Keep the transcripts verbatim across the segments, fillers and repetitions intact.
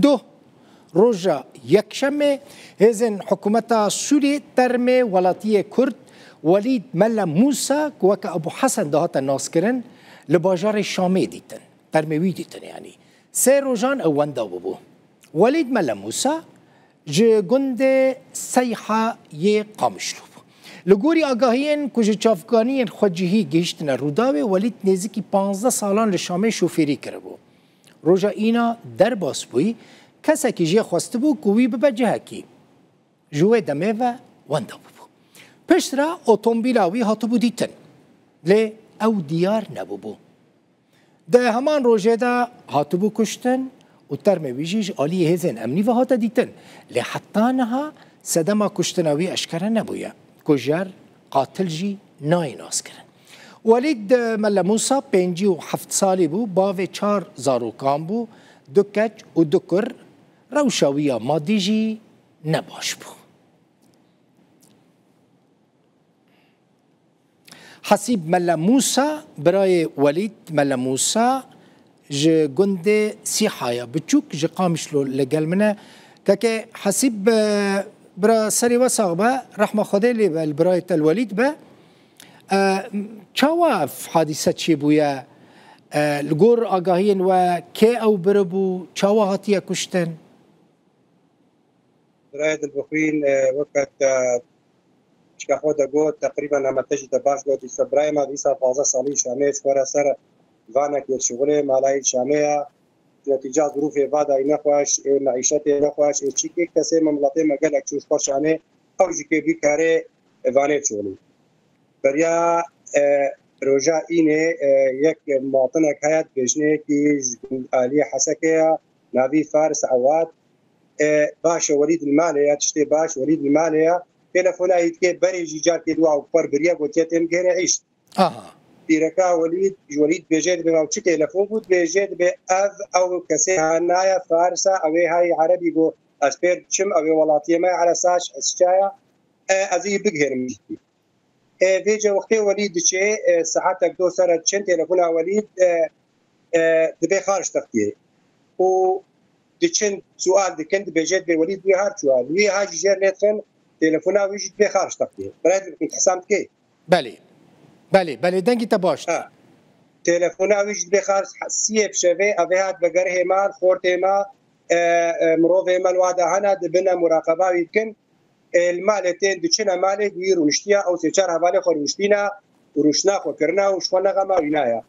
Duh, roja Yekşemê, hêzên hikûmeta Sûriyê termê welatiyê Kurd Welîd Mele Mûsa, ku weke Ebû Hesen dihate naskirin, li bajarê Şamê dîtin. Termê wî dîtin, yanî. Sê rojan ew wenda bûbû. Welîd Mele Mûsa ji gundê Seyha yê Qamişlo bû. Li gorî agahiyên ku ji çavkaniyên xwecihî gihîştine Rûdawê, Welîd nêzîkî panzdeh salan li Şamê şofêrî kiribû. Roja îna derbas bûyî, kesekî jê xwestibû ku wî bibe cihekî. Ji wê demê ve wenda bûbû. Piştre otomobîla wî hatibû dîtin, lê ew diyar nebûbû. Di heman rojê de hatibû kuştin û termê wî jî ji aliyê hêzên emnî ve hate dîtin. Lê heta niha sedema kuştina wî eşkere nebûye. Kujer, qatil jî nayê naskirin. Welîd Mele Mûsa pêncî û heft salî bû, bavê çar zarokan bû, du keç û du kur. Rewşa wî ya madî jî ne baş bû. Hesîb Mele Mûsa, birayê Welîd Mele Mûsa, ji gundê Sîhaya Biçûk ji Qamişlo li gel min e. Kekê Hesîb, e, bira serê we sax be, rehma Xwedê lê be, li birayê te li Welîd be. E, çawa ev hadîse çêbûye? E, li gor agahiyên we kê ew biribû, çawa hatiye kuştin? Birayê dilbixwîn, e, weke te pişka xwe de got, teqrîben heme te jî te baş got, dîsa birayê me dîsa pazdeh salî Şamê ji xwe re ser vanek yê şixulê malayî Şamê ye. Netîca zirûfê va dayî nexweş, ê meîşetê nexweş, ê çîkê kesê me miletê me gelek çû ji xwe Şamê, ew jî kê bî karê vanê çolî. Beriya, e, roja înê, e, yek muwatinek heye, dibêjinê ki ji aliyê Hesekê ye, navî Faris Ewad. E, baş e, Welîd li malê ye, tiştê baş, Welîd li malê ye. Telefona yî dikê berê jî carkê dua û xwer biriye, gotiye têm gêrê îşt. Aha. Pîreka Welîd, ji Welîd dibêje, dibê ew çi telefon bû, dibêje, dibê ev, ew kesê hanaye Farisa, ew ê hayî Erebî got, ez pêr diçim, ew ê welatiyê me Eresaş, ez çaya, e, ez ê bigihêrim. E, vêce wextê Welîd diçê, e, saetek do sere diçin, telefona Welîd, e, e, dibê xarj textiyê. Û diçin sual dikin, dibêje, dibê Welîd wî har çûya. Wî ha jî jêr lê dixin, telefona wî jî dibê xarj textiyê. Birayê dikin, hesam dikê? Belê. Belê, belê, dengî te baş. Ha. Telefona wî jî dibê xarj siyê bi şevê, ev ê hat vegerihê me, xortê me, e, e, mirovê me li wa de hene, dibine muraqeba wî dikin. E, li malê tên diçine malê, wî rûniştiye, ew sê çar hevalê xwe rûniştîne û rûştina xwe kirine û ji xwe nexema wî naya.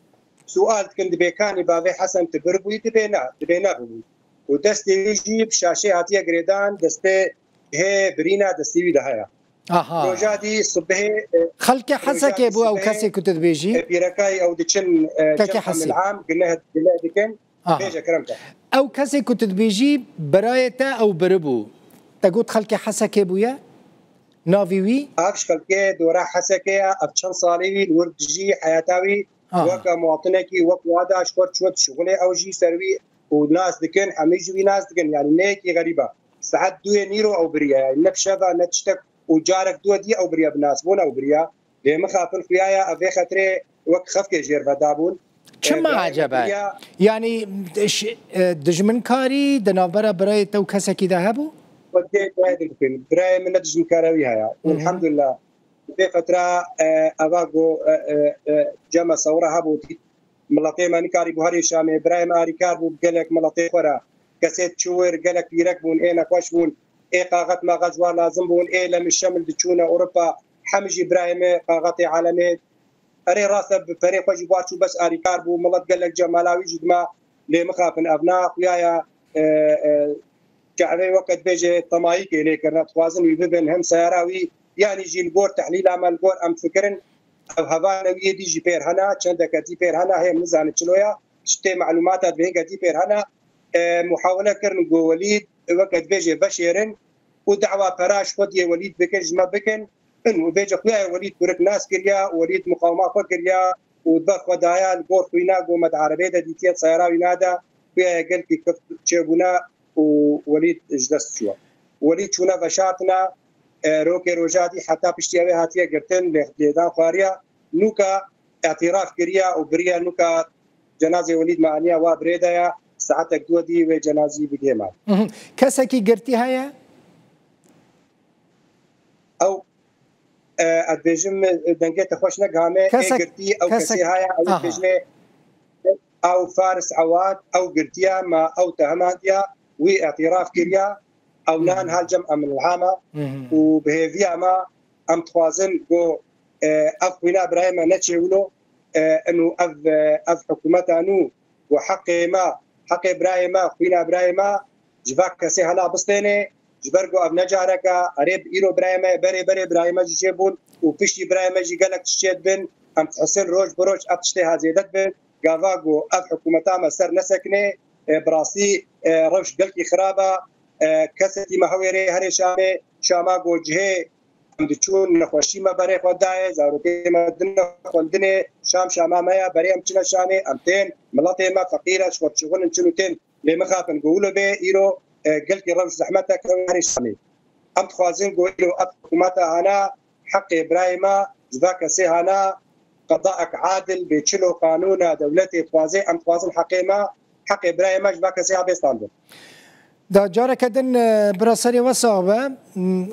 Sual dikin, dibê kanî bavê Hesen tu biribûyî, dibê na, dibê nebûbû. Û destê wî jî bi şaşê hatiye girêdan, destê hê birîna destê wî de heye. Aha. Roja dî sibihê, e, Xelkê roja Hesekê dî bû ew sibihê, kesê ku tu dibêjî? E, pîrekayî ew diçin, e, Kekê cem Hesî. Emil Am, gileh, gileh dikin. Aha. Bêje kerem te. Ew kesê ku tu dibêjî, birayê te ew biribû. Te got xelkê Hesekê bûye? Navî wî? Ev ji xelkê dora Hesekê ye, ev çend salê wî li wir dijî, heyata wî Aha. weke muwatinekî, wek wada ji xwe çû dişixulê, ew jî ser wî û nas dikin, hemî ji wî nas dikin. Yanî ne yekî xerîb e. Saet duyê nîro ew biriye, yanî ne bi şeva, ne tiştek û carek duwe dî ew biriye, bi nasbûn ew biriye. Lê mixapin xuya ye, ev vê xetirê wek xefkê jêr vedabûn. Çima E, birayê me ecebe? biriya Yanî ş-, e, dijminkarî di navbera birayê te û kesekî de hebû? Xwedê birayê din bixwîn. Birayê min ne dijminkara wî heye. Hı hı. Elhamdulillah. Vê xetira, e, eva ku, e, e, e, cema sewra hebû, dît miletê me nikarîbû herê Şamê. Birayê me arîkar bû, gelek miletê xwe re. Kesê çiwir, gelek pîrek bûn, ê nexweş bûn, ê qaxet maxet ji wan lazim bûn, ê lemil şemil diçûne Ewropa, hemî jî birayê me qaxetê alemê. Erê, rast e, bi perê xwe jî bar çû, bes arîkar bû, milet gelek cemala wî jî dima lê mixapin. Ev na xuya ya, e, e, çavê weke dibêje temayîkê lê kirine, dixwazin wî bibin, hem seyara wî, yanî jî li gor tehlîla me, li gor em fikirin, ev hevalê wî yê dî jî pêr hene, çendeke dî pêr hene, hê em nizanin çilo ya, tiştê melûmata di vê hêngê dî pêr hene. E, muhawele kirin ku Welîd, weke dibêje, veşêrin û dawa pera ji xwe diyê Welîd bikin, ji me bikin. In û bêje xuya ye Welîd kurik nas kiriya, Welîd muqawima xwe kiriya û di ber xwe daya, li gor xwîna ku me di erebê de dîtiye, seyara wî nade, xuya ye gelkî keft çêbûne û Welîd ji dest çûye. Welîd çûne veşartine, e, rokê roja dî heta piştî ew ê hatiye girtin, lê lêdan xwariya, nûka îtiraf kiriya û biriya nûka cenazê Welîd me aniya wa birê de ya. saetek duwe dî wê cenazî bigihê mal. Mhm. Kesekî girtî heye? Ew, e, ez dibêjim, e, dengê te xweş negihame, ê Kesek-, girtî, ew kesek-, kesê haya, ew aha. Dibêjinê, ew Faris Ewad, ew girtiya, ma ew tehemandiya, wî îtiraf kiriya, ew nan Mhm. hal cem emin ilhama Mhm. û bi hêviya me em dixwazin ku, e, ev xwîna birayê me neçê wilo, e, inu ev, e, ev hikûmeta nû ku heqê me, heqê birayê me, xwîna birayê me ji va kesê hela bistênê, ji ber ku ev ne careke, erê îro birayê me, berê berê birayê me jî çêbûn û piştî birayê me jî gelek tişt çêdibin, em dihisin roj bi roj ev tiştê ha zêde dibin, gava ku ev hikûmeta me ser nesekine, e, bi rastî, e, rewş gelkî xirab e, e, kesekî me Hewêrê herê Şamê, Şama ku cihê em diçûn nexweşî me berê xwe dayê, zarokê me dine xwendinê, Şam Şama me ya, berê em çine Şamê, em tên, miletê me feqîr e, ji xwe dişixulin çin û tên, lê mixabin ku wilo bê, îro, e, gelkî rewş zehmet e kevin herê Şamê. Em dixwazin ku îro ev hikûmeta hana heqê birayê me, ji va kesê hana qedaek adil bê çilo qanûna dewletê dixwaze, em dixwazin heqê me, heqê birayê me ji va kesê ha bê standin. Da careke din, e, bira serê we sax be, m,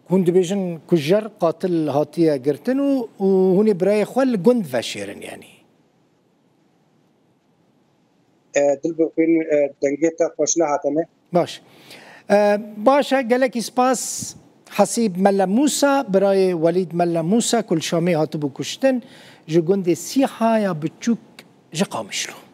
hûn dibêjin kujer, qatil hatiye girtin û, û hûn ê birayê xwe li gund veşêrin, yanî. E, Dilbixwîn, e, dengê te xweş nehate me. Baş. E, baş e, gelekî spas Hesîb Melle Mûsa, birayê Welîd Melle Mûsa ku li Şamê hatibû kuştin, ji gundê Sîha ya biçûk ji Qamişlo.